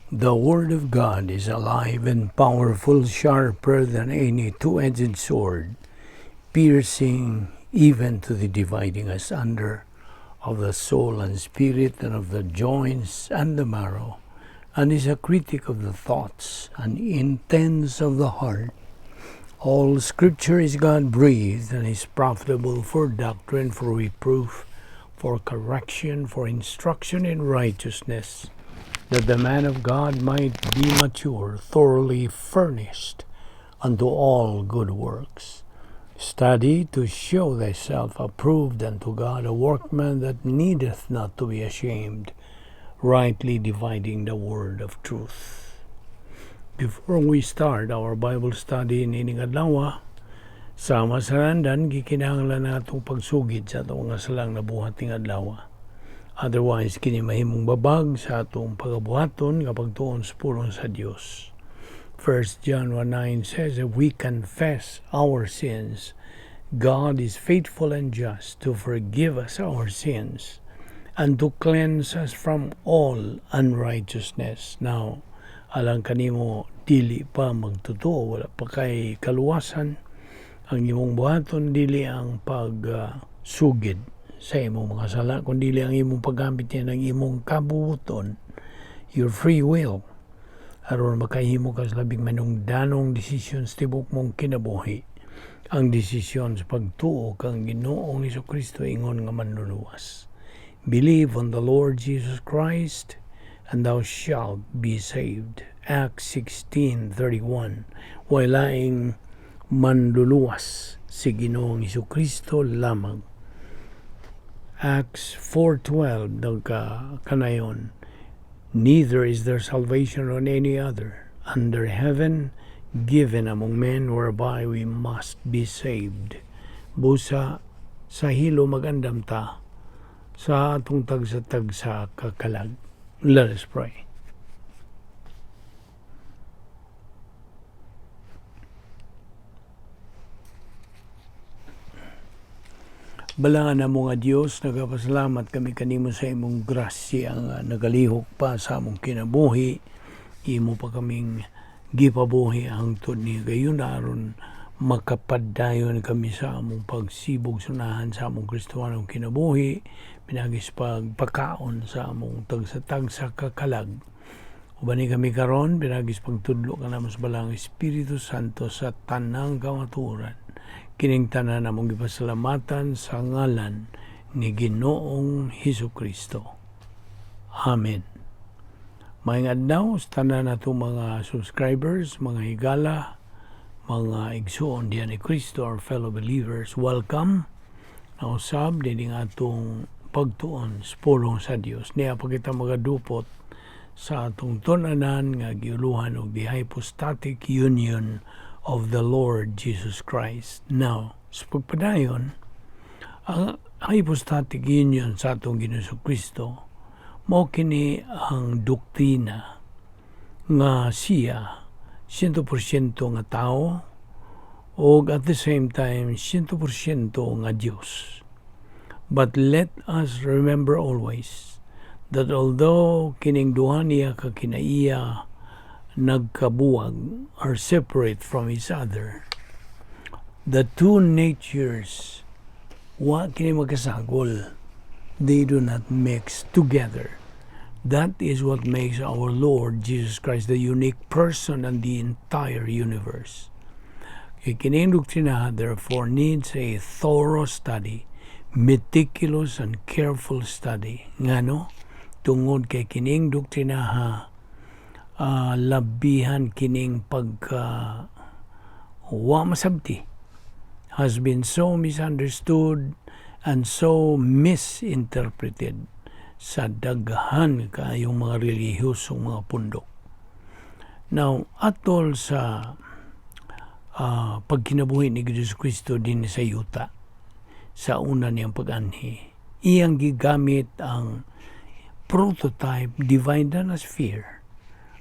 The Word of God is alive and powerful, sharper than any two-edged sword, piercing even to the dividing asunder of the soul and spirit and of the joints and the marrow, and is a critic of the thoughts and intents of the heart. All Scripture is God-breathed and is profitable for doctrine, for reproof, for correction, for instruction in righteousness, that the man of God might be mature, thoroughly furnished unto all good works. Study to show thyself approved unto God, a workman that needeth not to be ashamed, rightly dividing the word of truth. Before we start our Bible study nining adlaw, sama sa randan, gikinahanglan na atong pagsugid sa atong mga salang nabuhat ning adlaw. Otherwise, kini mahimong babag sa atong pagabuhaton nga pagtuon sa pulong sa Dios. 1 John 1:9 says, "If we confess our sins, God is faithful and just to forgive us our sins and to cleanse us from all unrighteousness." Now, alang kanimo dili pa magtotoo, wala pa kay kaluwasan, ang imong buhaton dili ang pagsugid sa imong mga sala, kundi ang imong paggamit niya ng imong kabubuton, your free will, aron makahimo ka sa labing manungdanong desisyon sa tibok mong kinabuhi, ang desisyon sa pagtuo kang Ginoong Kristo ingon nga manluluwas. Believe on the Lord Jesus Christ and thou shalt be saved. Acts 16:31. Way laing manluluwas, si Ginoong Kristo lamang. Acts 4:12 nagka kanayon, "Neither is there salvation on any other under heaven given among men whereby we must be saved." Busa sa hilo magandam ta sa atong tagsa-tagsa kakalag. Let us pray. Balaan namo nga Dios, nagapasalamat kami kanimo sa imong grasya nga nagalihok pa sa among kinabuhi. Imo pa kaming gipabuhi hangtod ni gayon aron makapadayon kami sa among pagsibog sunahan sa among Kristohanong kinabuhi, pinagis pagpakaon sa among tagsa-tagsa kakalag. Ubani kami karon pinagis pagtudlo kanamo sa Balaang Espiritu Santo sa tanang kamatuoran. Kining tanan among gipasalamatan sa ngalan ni Ginoong Hesus Kristo. Amen. Maayong adlaw sa tanan natong mga subscribers, mga higala, mga igsuon diyan ni Kristo, our fellow believers. Welcome. Nausab din atong pagtuon sa pulong sa Dios. Niya pa kita magadupot sa atong tun-anan nga giuluhan og the hypostatic union of the Lord Jesus Christ. Now, sa pagpadayon, ang hypostatic union sa atong Ginoong Kristo, mao kini ang doktrina nga siya 100% nga tao og at the same time 100% nga Dios. But let us remember always that although kining duha niya ka kinaiya nagkabuwag, are separate from each other, the two natures wa kini magkasagol. They do not mix together. That is what makes our Lord Jesus Christ the unique person in the entire universe. Kay kining doktrina therefore needs a thorough study, meticulous and careful study. Ngano? Tungod kay kining doktrinaha labihan kining pagka wa masabti, has been so misunderstood and so misinterpreted sa daghan kaayong mga relihiyosong mga pundok. Now, atol sa pagkinabuhi ni Jesus Kristo din sa yuta, sa una niyang pag-anhi, iyang gigamit ang prototype divine sphere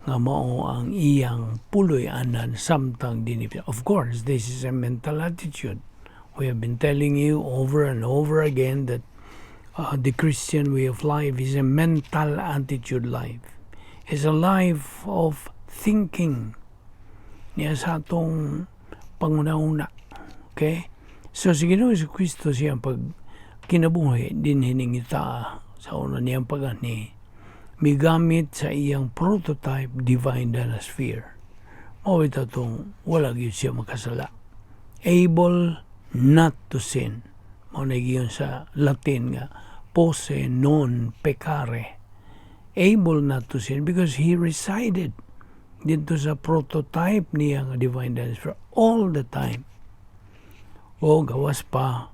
nga mao ang iyang puloy-anan samtang dinhi. Of course, this is a mental attitude. We have been telling you over and over again that the Christian way of life is a mental attitude life. Is a life of thinking niya sa atong panguna-una. Okay? So, si Ginoong Kristo, siyang pag kinabuhi dinhi ning ita sa una niyang pag-anhi, migamit sa iyang prototype divine dynasphere. Mao ito itong wala gyud siya makasala. Able not to sin. Mao na giyon sa Latin nga posse non peccare. Able not to sin because he resided dito sa prototype niya nga divine dynasphere all the time. O gawas pa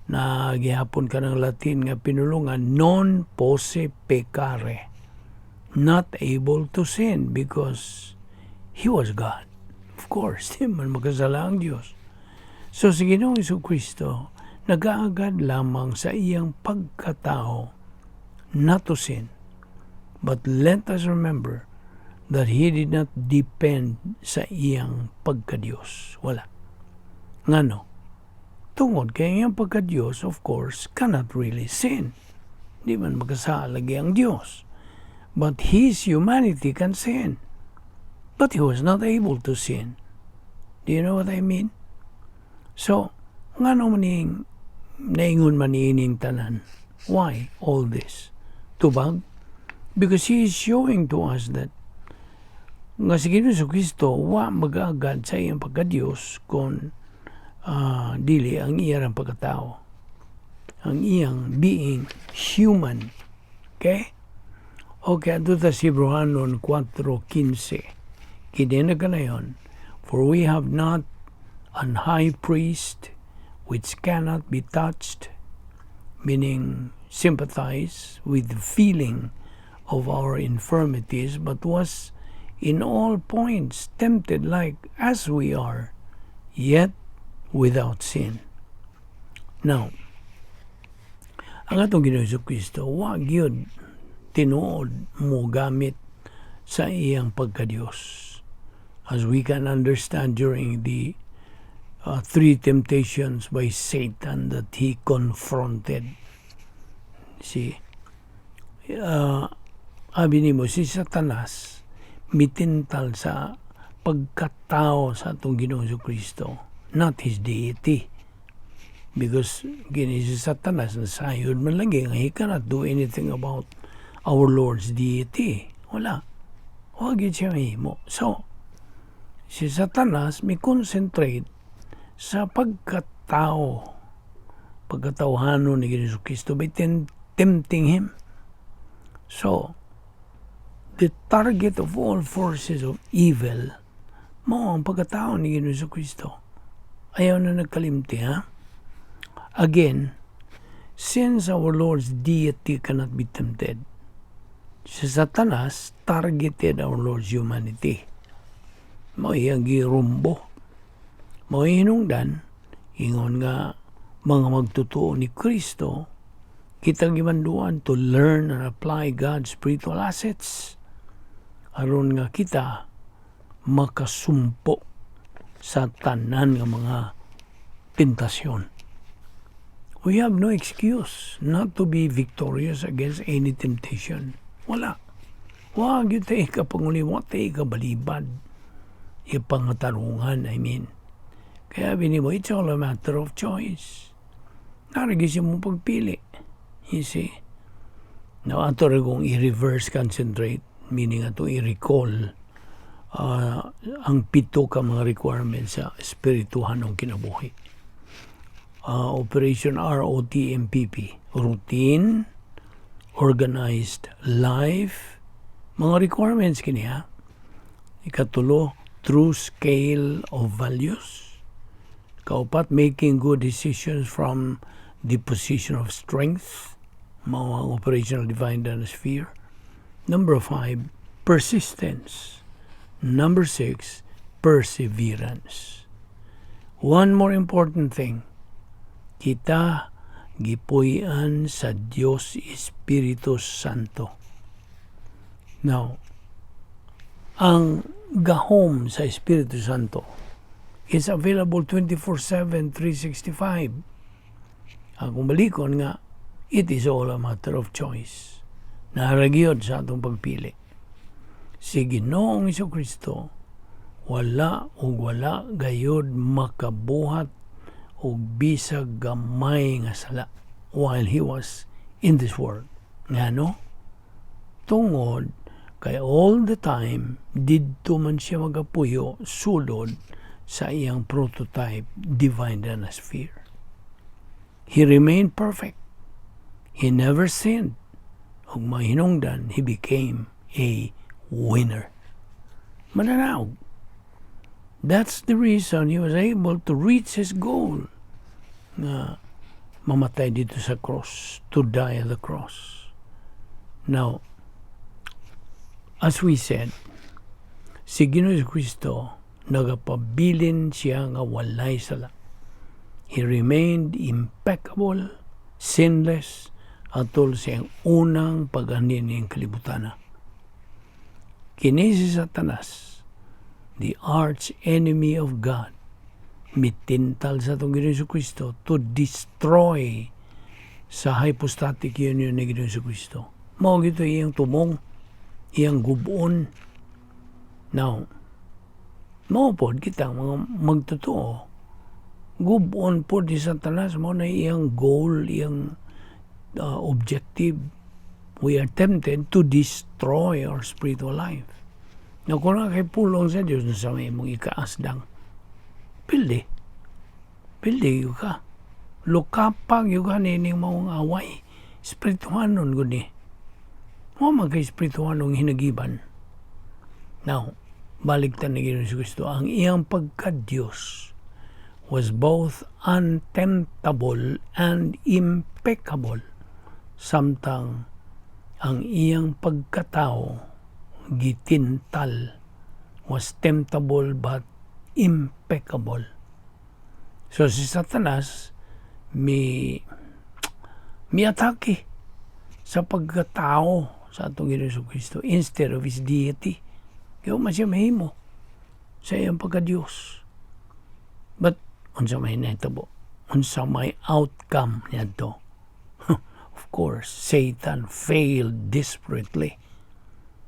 na gihapon ka ng Latin nga pinulungan, non posse peccare. Not able to sin because he was God. Of course, di man makasala ang Diyos. So si Ginoong Kristo nagaagad lamang sa iyang pagkatao not to sin. But let us remember that he did not depend sa iyang pagkadiyos. Wala. Ngano? Tungod kay iyang pagkadiyos, of course, cannot really sin. Di man makasala ang Diyos. But his humanity can sin. But he was not able to sin. Do you know what I mean? So, ngano man ning naingon man niining tanan? Why all this? Tubag? Because he is showing to us that nga si Ginoong Kristo wa mag-agad sa iyang pagkadiyos kung dili ang iyang pagkatao. Ang iyang being human. Okay? Okay, adto ta sa Hebreohanon 4:15. Kini na kanayon, "For we have not an high priest which cannot be touched," meaning sympathize with the feeling of our infirmities, "but was in all points tempted like as we are, yet without sin." Now, ang atong Ginoong Kristo, wa gyud tinuod mo gamit sa iyang pagkadiyos. As we can understand during the three temptations by Satan that he confronted. See, abi nimo si Satanas mitintal sa pagkatao sa atong Ginoong Kristo, not his deity. Because gini si Satanas nasayod man lagi nga he cannot do anything about our Lord's deity. Wala. Wa gyud siya mahimo. So, si Satanas mi concentrate sa pagkatao, pagkatawhanon ni Ginoong Kristo by tempting him. So, the target of all forces of evil mao ang pagkatao ni Ginoong Kristo. Ayaw na nagkalimti, ha? Again, since our Lord's deity cannot be tempted, si Satanas targeted our Lord's humanity. Mao iyang girumbo. Mao hinungdan, ingon nga mga magtutuo ni Kristo, kita gimanduan to learn and apply God's spiritual assets aron nga kita makasumpo sa tanan nga mga tentasyon. We have no excuse not to be victorious against any temptation. Wala. Wa gyud tay kapanguli, wa tay kabalibad. Ipangatarungan, I mean. Kaya mo, it's all a matter of choice. Naragi siya mo pagpili. You see? Now, ato rin kung i-reverse concentrate, meaning ato i-recall ang pito ka mga requirements sa espirituhanong kinabuhi. Operation ROTMPP. Routine, organized life, mga requirements kini ha. Ikatulo, true scale of values. Kaupat, making good decisions from the position of strength. Mao ang operational divine sphere. Number five, persistence. Number six, perseverance. One more important thing. Kita gipuy-an sa Dios Espiritu Santo. Now, ang gahom sa Espiritu Santo is available 24/7, 365. Ang balikon nga, it is all a matter of choice. Naa ra gyud sa atong pagpili. Si Ginoong Kristo wala ug wala gayod makabuhat og bisag gamay nga sala while he was in this world. Ngano? Tungod kay all the time didto man siya magapuyo sulod sa iyang prototype divine sphere. He remained perfect. He never sinned. Ug mahinungdan, he became a winner. Mananaog. That's the reason he was able to reach his goal nga mamatay didto sa cross, to die on the cross. Now, as we said, si Ginoong Kristo nagapabilin siya nga walay sala. He remained impeccable, sinless, atol sa iyang unang pag-anhi ning kalibutan. Kini si Satanas, the arch enemy of God, mitintal sa atong Ginoong Kristo to destroy sa hypostatic union ni Ginoong Kristo. Mao gyud to iyang tumong, iyang gubon. Now, mao pod kita mga magtotoo, gubon pod ni Satanas, mao na iyang goal, iyang objective. We are tempted to destroy our spiritual life. Na kung naa kay pulong sa Diyos, sa may imong ikaasdang, pildi. Pildi gyud ka. Lukapag gyud ka nining maong away. Espirituhanon gud ni. Wa man kay espirituhanong hinagiban. Now, balik ta ni Ginoong Kristo, ang iyang pagka-Diyos was both untemptable and impeccable, samtang ang iyang pagkatao gitintal, was temptable but impeccable. So si Satanas mi miatake sa pagkatao sa atong Ginoong Kristo instead of his deity. Kaya man siya mahimo sa iyang pagka-Diyos. But unsa may nahitabo? Unsa may outcome niadto? Of course, Satan failed desperately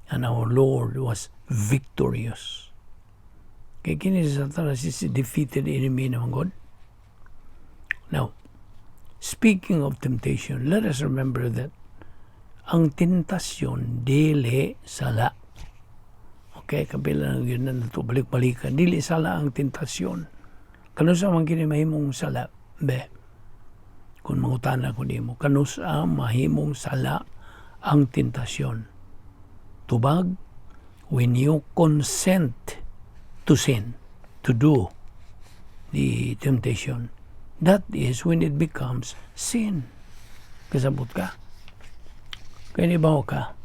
and our Lord was victorious. Kay kini si Satanas is a defeated enemy naman God. Now, speaking of temptation, let us remember that ang tentasyon dili sala. Okay, kapila nang yun na nato balik-balikan. Dili sala ang tentasyon. Kanusa man kini mahimong sala, be? Kung mangutana ko nimo, kanusa mahimong sala ang tentasyon? Tubag, when you consent to sin, to do the temptation, that is when it becomes sin. Kasabot ka? Kaya ba ka?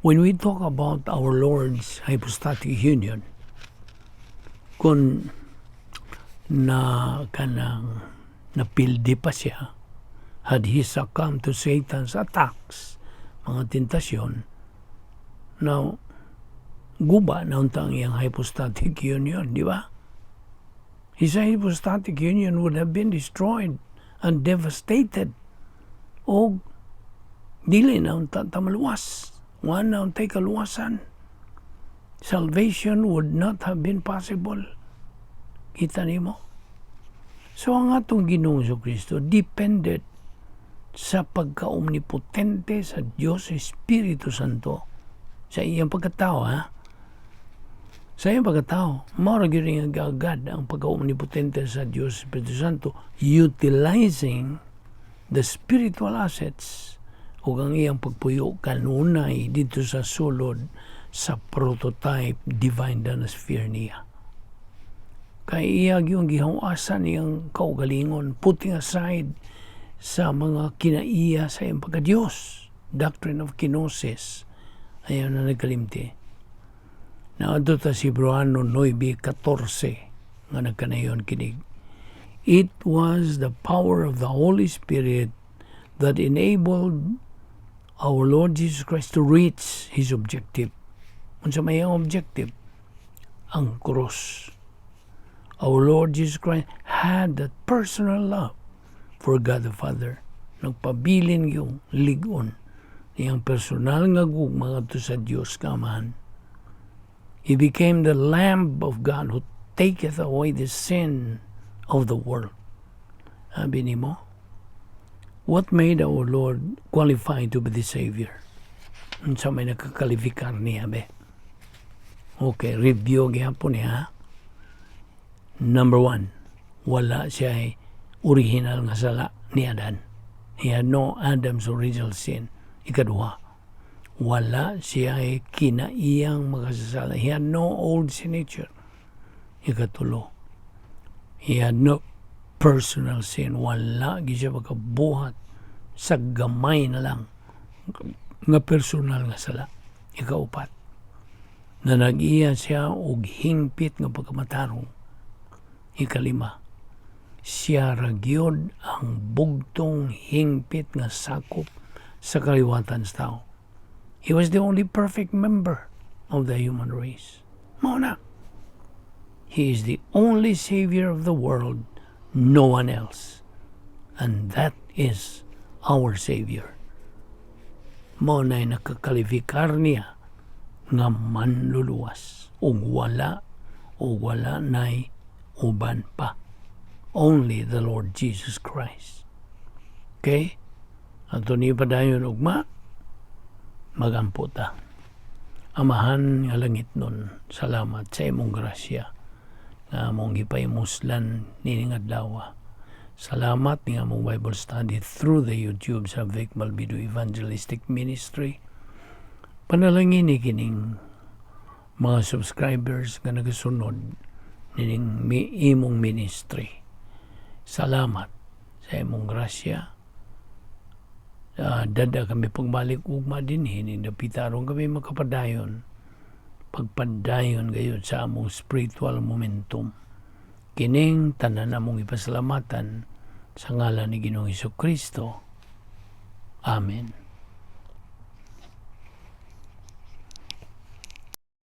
When we talk about our Lord's hypostatic union, kung na kanang napildi pa siya, had he succumbed to Satan's attacks, mga tentasyon, now, guba na unta ang iyang hypostatic union, di ba? His hypostatic union would have been destroyed and devastated. O dili na unta ta maluwas. Wa na untay kaluwasan. Salvation would not have been possible. Kita nimo? So ang atong Ginoong Kristo depended sa pagka-omnipotente sa Diyos Espiritu Santo sa iyang pagkatao, ha? Sa iyang pagkatao, mao ra gyud nga agad ang pagka-omnipotente sa Diyos Espiritu Santo, utilizing the spiritual assets ug ang iyang pagpuyo kanunay didto sa sulod sa prototype divine sphere niya. Kay iya yung gihawasan iyang kaugalingon, putting aside sa mga kinaiya sa iyang pagka-Diyos. Doctrine of kenosis. Ayaw na nagkalimti. Na ta si Hebreano 9:14 nga nagkanayon kinig. It was the power of the Holy Spirit that enabled our Lord Jesus Christ to reach His objective. Unsa may ang objective? Ang cross. Our Lord Jesus Christ had that personal love for God the Father. Nagpabilin yung ligon Iyang personal nga gugma ngadto sa Dios nga Amahan. He became the Lamb of God who taketh away the sin of the world. Sabi nimo, what made our Lord qualified to be the Savior? Unsa may nakakalifikar niya be? Okay, review gyapon niya. Number one, wala siya original nga sala ni Adan. He had no Adam's original sin. Ikaduha, wala siya kinaiyang makasasala. He had no old sin nature. Ikatulo, he had no personal sin. Wala gyud siya makabuhat sa gamay na lang nga personal nga sala. Ikaupat, na nag-iya siya og hingpit nga pagkamatarong. Ikalima, siya ra gyud ang bugtong hingpit nga sakop sa kaliwatan sa tao. He was the only perfect member of the human race. Mao na. He is the only Savior of the world, no one else. And that is our Savior. Mao na nakakalifikar niya nga manluluwas ug wala nay uban pa. Only the Lord Jesus Christ. Okay? Ato ni padayon ugma, magampo ta. Amahan nga langitnon, salamat sa imong grasya nga among gipahimuslan nining adlaw. Salamat ni among Bible study through the YouTube sa Vic Malbido Evangelistic Ministry. Panalangin ni kining mga subscribers nga nagasunod nining imong ministry. Salamat sa imong grasya. Dada kami pagbalik ugma dinhi ning dapita aron kami makapadayon, pagpadayon gayud sa among spiritual momentum. Kining tanan among ipasalamatan sa ngalan ni Ginoong Kristo. Amen.